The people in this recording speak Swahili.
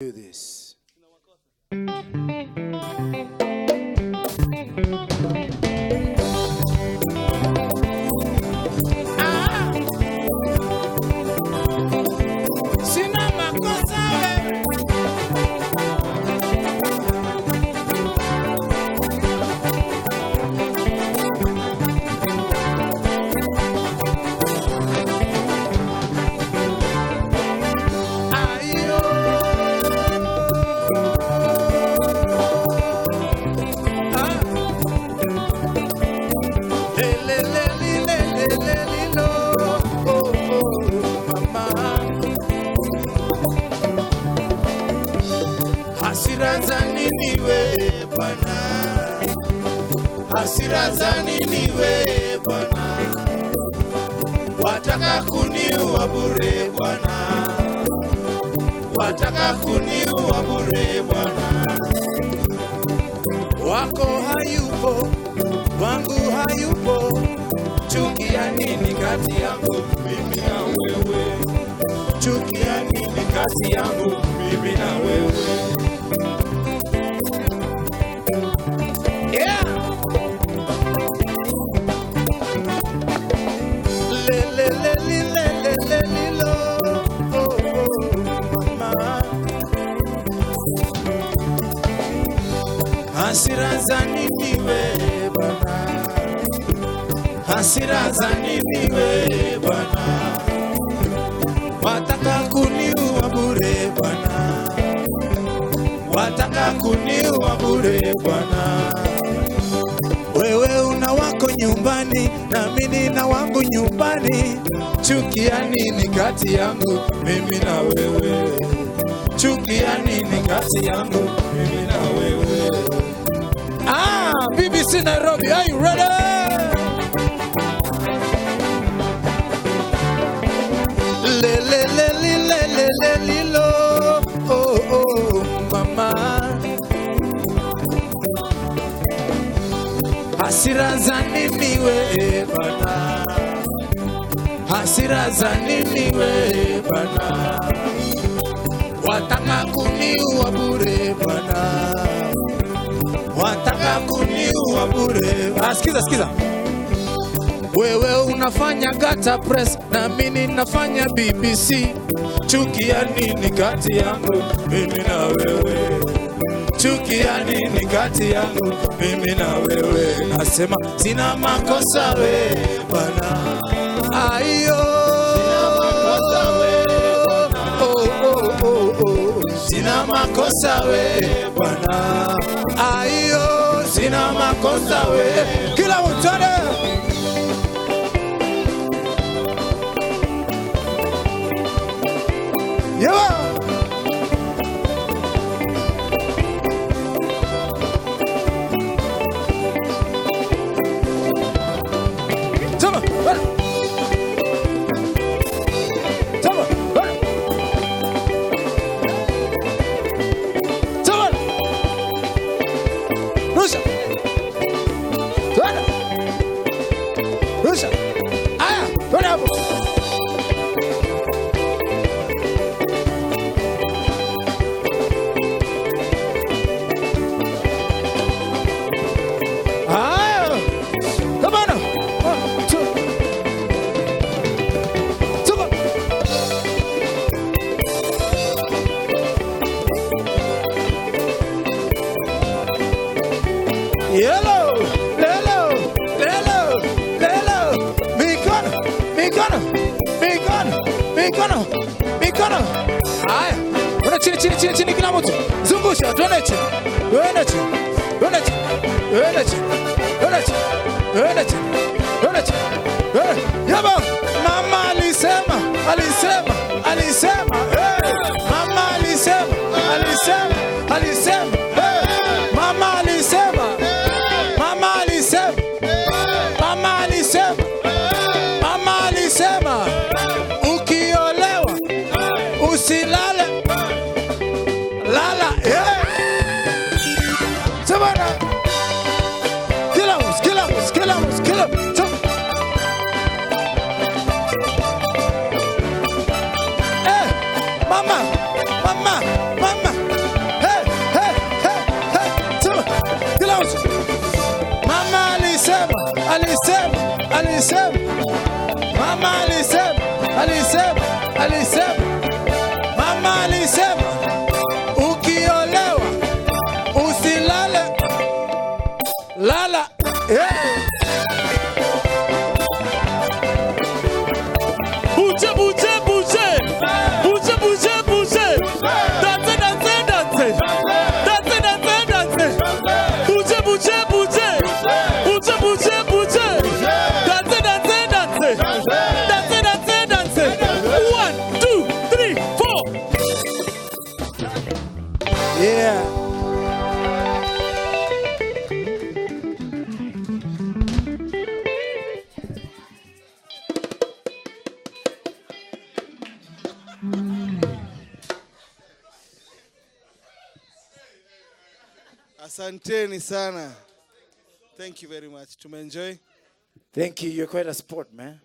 Do this. Sina makosa wewe. Ayo. Ah. Le le le li, le le le li, lo. Oh, oh, mama. Hasira za nini we bwana? Hasira za nini we bwana? Wataka kuniua bure bwana, wataka kuniua bure bwana. Wako hayupo, wangu hayupo, chuki ya nini kati yangu mimi na wewe? Chuki ya nini kati yangu mimi na wewe? Yeah! Le le le li, le le le li, lo. Oh, oh, mama. Hasira za nini we bwana? Hasira za nini we bwana? Wataka kuniua bure bwana, wataka kuniua bure bwana. Wewe una wako nyumbani na mimi nina wangu nyumbani. Chuki ya nini kati yangu mimi na wewe? Chuki ya nini kati yangu mimi na wewe? Ah, BBC Nairobi, are you ready? Le le le li, le le le li, lo. Oh, oh, mama. Hasira za nini we bwana? Hasira za nini we bwana? Wataka kuniua bure bwana, wataka kuniua bure. Ah, sikiza sikiza. Wewe unafanya Gata Press na mimi nafanya BBC. Chuki ya nini kati yangu mimi na wewe? Chuki ya nini kati yangu mimi na wewe? Nasema sina makosa we bwana. Ayo. Sina makosa we bwana. Oh, oh, oh, oh. Sina makosa we bwana. Ayo, sina makosa we. Kila mtu ane. Yeah. Tama, bana. Tama, bana. Tama. Rusha. Twende. Rusha. Aya, twende hapo. Aya. Come on. One, two. Two. Yellow, yellow, yellow, yellow. Mikono, mikono, mikono, mikono, mikono. Haya, ona chini chini chini chini, kila mtu zungusha, tuende chini, tuende chini, tuende chini, tuende chini, tuende chini, tuende chini, tuende chini. Yaba, mama alisema, alisema, alisema, eh. Mama alisema, alisema, alisema, eh. Mama alisema, mama alisema, mama alisema, mama alisema, ukiolewa usilale, lala. Yeah. Sema na kila mtu, kila mtu, kila mtu, kila mtu. Eh, alisema, mama alisema, alisema, alisema, mama alisema, ukiolewa usilale, lala. Yeah. Bouge, bouge, bouge. Bouge, bouge, bouge. Danse, danse, danse. Danse, danse, danse. Bouge, bouge, bouge. Bouge, bouge, bouge. Danse, danse, danse. Danse, danse, danse. 1, 2, 3, 4. Yeah. Asanteni sana. Thank you very much. Tumeenjoy. Thank you. You're quite a sport, man.